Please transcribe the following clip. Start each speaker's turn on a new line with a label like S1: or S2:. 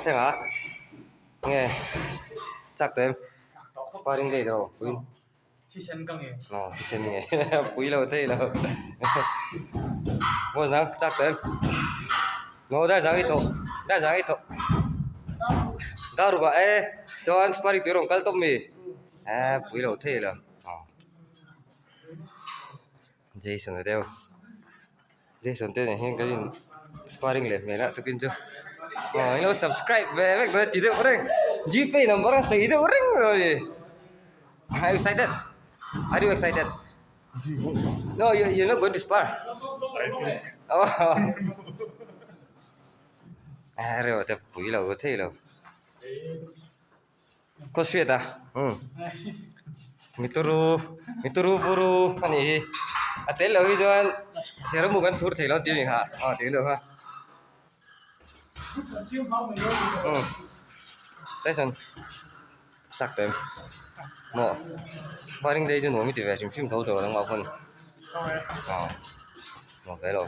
S1: Thleng a nge chak tawh em sparring day tawh pui
S2: thisen ka nge
S1: aw thisen nge pui lo thei lo maw zang chak tawh em maw dar zang i thawh dar zang i thawh dar ruk ah e chuan sparring tur a rawn kal tawp mi e pui lo thei lo aw Jason a deuh. Jason te nen hian kan in sparring leh hmel a tukin chu aw in lo subscribe ve vek dawn a ti deuh reng gpay number a sawi deuh reng mai a ni are you excited are you excited no you you not going to spar oh a reuh te pui lo thei lo Khawhriat a umm mituru mituru buru a nih hi a tel loh hi chuan sermu kan thur thei lo tih a ni kha aw tih deuh kha umm Tyson chak tawh em maw sparring day chu nuam i ti ve hrim hrim tho tawh ang a hun aw nuam ve lo.